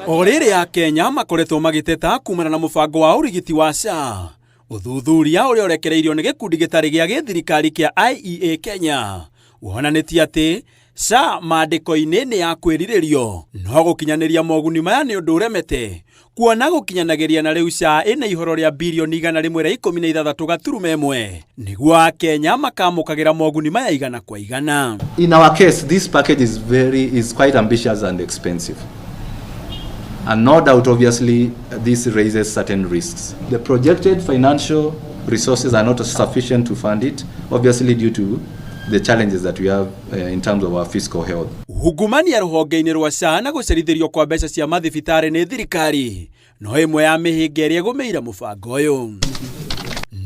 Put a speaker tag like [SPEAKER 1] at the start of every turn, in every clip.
[SPEAKER 1] O rĩrĩ Akenya makoretwo magĩteta kumana na mũbango wa ũrigiti wa SHA, ũthuthuria ũrĩa ũrekereirio nĩ gĩkundi gĩtarĩ gĩa gĩthirikari kĩa IEA Kenya wonanĩtie atĩ SHA maandĩko-inĩ nĩ ya kwĩrirĩrio no gũkinyanĩria moguni maya nĩ ũndũ ũremete kuona gũkinyanagĩria na rĩu SHA ĩna ihoro rĩa birioni 116.1 nĩguo Akenya makamũkagĩra moguni maya 100%.
[SPEAKER 2] In our case, this package is quite ambitious and expensive. And no doubt, obviously, this raises certain risks. The projected financial resources are not sufficient to fund it, obviously due to the challenges that we have in terms of our fiscal health.
[SPEAKER 1] Ungumania rũhonge-inĩ rwa SHA na gũcerithĩrio kwa mbeca cia mathibitarĩ nĩ thirikari no ĩmwe ya mĩhĩnga ĩrĩa ĩgũmĩire mũbango ũyũ.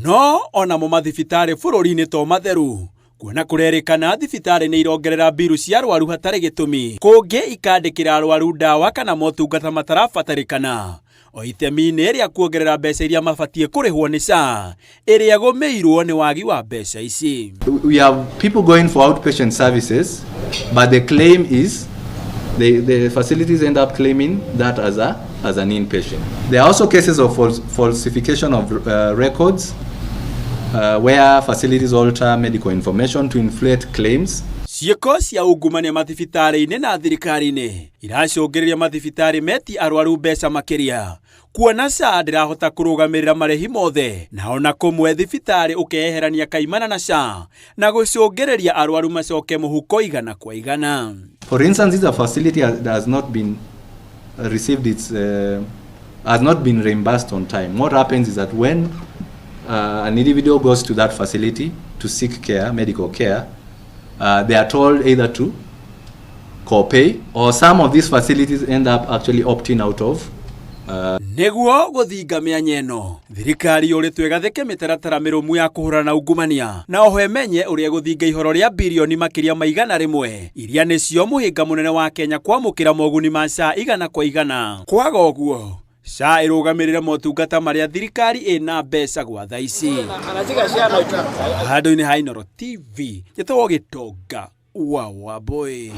[SPEAKER 1] No onamo mathibitarĩ bũrũri-inĩ to matheru kuona kũrerĩkana thibitarĩ nĩ irongerera mbiru cia arwaru hatarĩ gĩtũmi, kũngĩ ikandĩkĩra arwaru ndawa kana motungata matarabatarĩkana o itemi-inĩ rĩa kuongerera mbeca iria mabatiĩ kũrĩhwo nĩ SHA ĩrĩa ĩgũmĩirwo nĩ wagi wa mbeca ici.
[SPEAKER 2] We have people going for outpatient services, but the claim is the facilities end up claiming that as an inpatient. There are also cases of falsification of records, where facilities alter medical information to inflate claims.
[SPEAKER 1] Ciĩko cia ungumania mathibitarĩ-inĩ na thirikari-inĩ iracũngĩrĩria mathibitarĩ meti arwaru mbeca makĩria kuona SHA ndĩrahota kũrũgamĩrĩra marĩhi mothe na ona kũmwe thibitarĩ ũkeyeherania kaimana na SHA na gũcũngĩrĩria arwaru macoke mũhuko 100%.
[SPEAKER 2] For instance, if a facility has not been received its has not been reimbursed on time, what happens is that when an individual goes to that facility to seek care, medical care, they are told either to co-pay or some of these facilities end up actually opting out of
[SPEAKER 1] Nĩguo gũthinga mĩanya ĩno, thirikari yũrĩtwo ĩgathĩke mĩtaratara mĩrũmu ya kũhũrana na ungumania na oho ĩmenye ũrĩa ĩgũthinga ihoro rĩa birioni makĩria ma 100 iria nĩcio mũhĩnga mũnene wa Kenya kwamũkĩra moguni ma SHA 100%. Kwaga ũguo SHA ĩrũgamĩrĩre motungata marĩa thirikari ĩna mbeca gwa thaa ici. Handũ-inĩ ha Inooro TV, njĩtagwo Gĩtonga wa Wambui.